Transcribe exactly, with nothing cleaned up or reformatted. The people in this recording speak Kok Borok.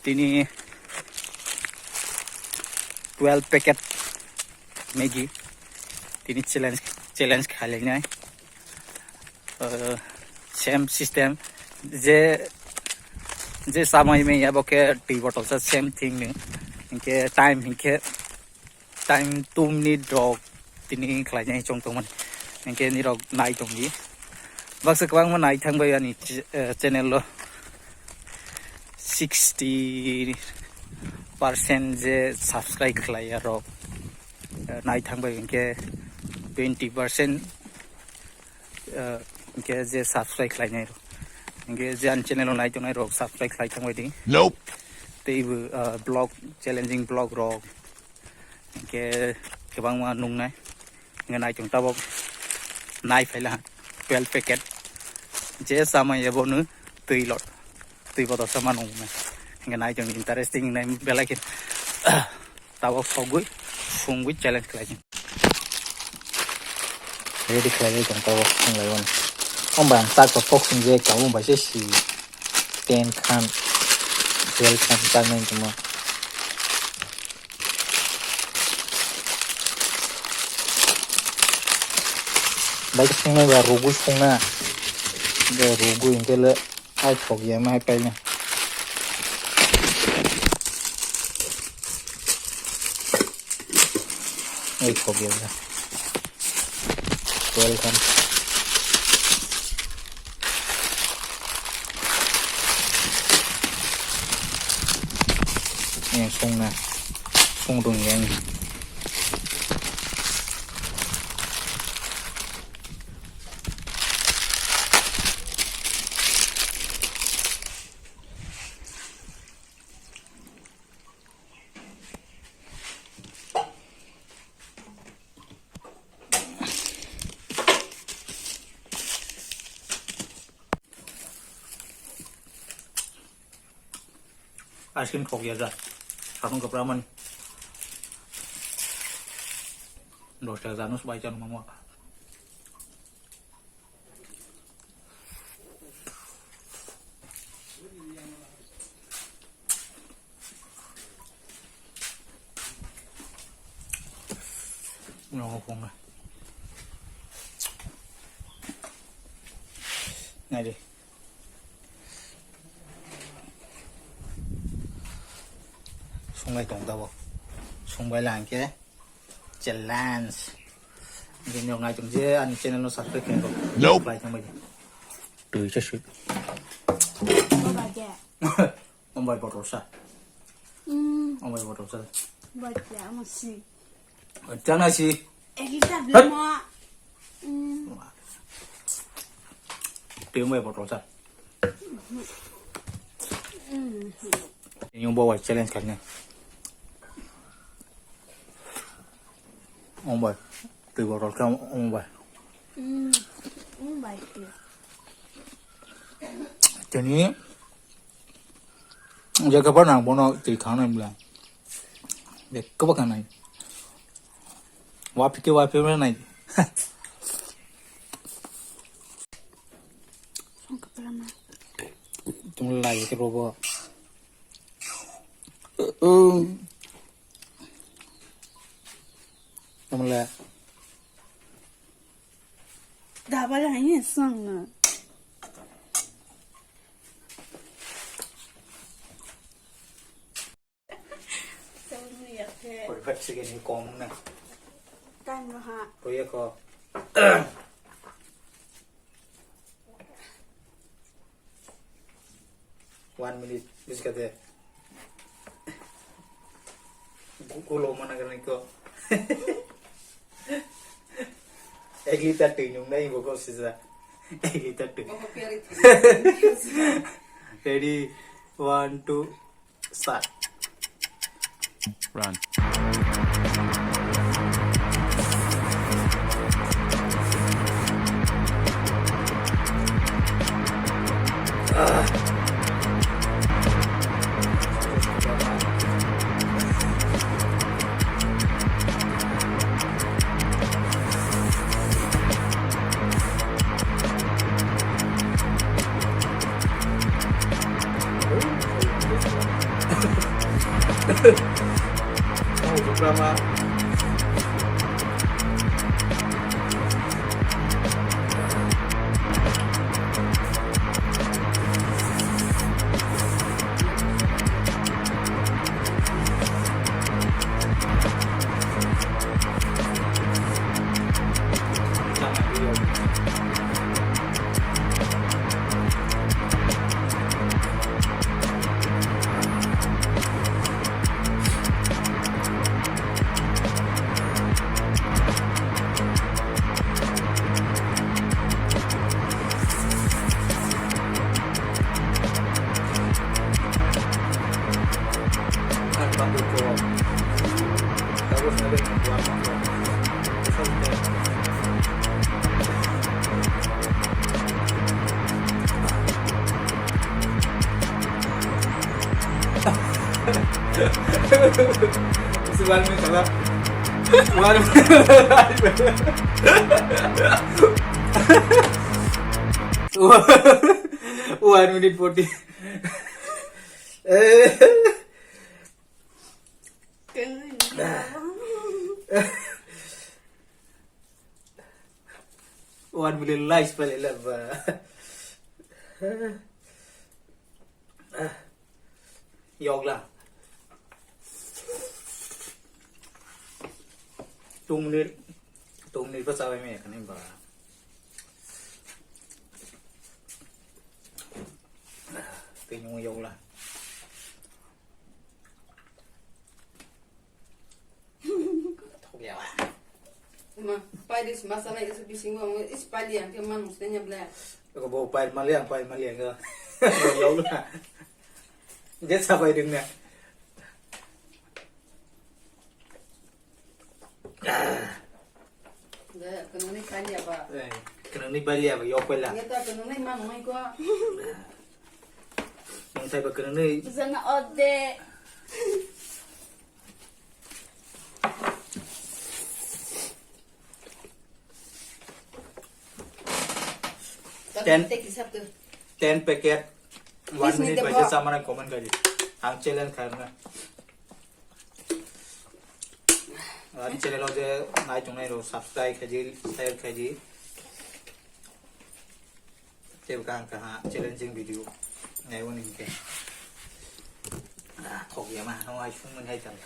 Tini twelve packet Maggi. Tini challenge, challenge khailai nai. Uh, same system. Je, je samai me yabo ke twi bottle sa same thing ni. Inke time hinke time two minute rok tini khlai nai chong tong mani. Inke ni rok nai tong di. Baksa kwbangma nai thang bai ani ch-, eh, channel lo sixty percent je subscribe khlai ya rok, eh, nai thang bai inke twenty percent, eh, inke je subscribe khlai nai rok. Inke je ani channel lo nai tong nai rok subscribe khlai thang bai di. Nope. Tei bo, eh, vlog, challenging vlog rok. Inke kwbangma nungnai. Inke nai tong tabok nai phaila twelve packet. Je samai abo no twi lot. Twi bottle sama nungnai. Inke nai tong interesting nai belai khe. Tabok sogwi sungwi challenge khlai. Ready khlai tong tabok sunglai on. Om bang tak tok sung je ka om bai se si. Ten khan, twelve khan chak nai tongma. Bai khe sungnai ba rugui sungna. Ba rugui hingke le ai thok ya ma hai paina. Ai thok ya. Welcome. Yang sungna, sung dung yang. Ice cream thok ya ja. Sakung kwpra mani. Dos taka jano bai chano mamo. Nongo khonga. Nai de. Sungai tong tabo. Sungbai lang ke. Challenge. Bini rok nai tong je ani channel no subscribe khe rok. Nope. Like thang bai. Twi se sut. Baba je. Ombai botol sa. Hmm. Ombai botol sa. Baca masih. Chana si. Eh, kita belum mau. Hmm. Twi ombai botol sa. Hmm. Ini ombai challenge kan ni. Ombai. Twi botol khe ombai. Hmm. Ombai. Tini. Jaka pa nang bono twi khang nai bla. Bek ko ba khang nai. Wa phi ke wa phi nai. Song kepala ma. Tum lai ke robo. Tum lai. Dabal hanya sang na. Forty-five second ni kom na. Time no ha. Roya ko. One minute, biskate. Gulo mana kena ko. Ek liter twi nung nai bo ko sisa. Ek liter twi. Ready, one, two, start. Run. Oh, Suprama. One minute, one minute. One minute forty. One million likes pale la ba. Yogla. Tungni, tungni pa sabai me kani ba. Tini mo yogla. Thok ya wa. Ma, pai dis masala isu bisingo ang is pali ang ke man musne nya ble. Ko bo pai mali ang, pai mali ang. Yau na. Je sa pai ding na. Da, kanuni kali apa? Eh, kanuni bali apa? Yok pela. Ngeta kanuni man mai ko. Yang saya kanuni. Sana ode. Ten, ten packet, one minute bai je chamani comment kari. Ang challenge kharna. Ani channel o je nai tongnai rok subscribe khaidi, share khaidi. Tei bwkha ang kaha challenging video naiwi hwnkhe. Ah, thok ya ma, no ai sung mani hai tang.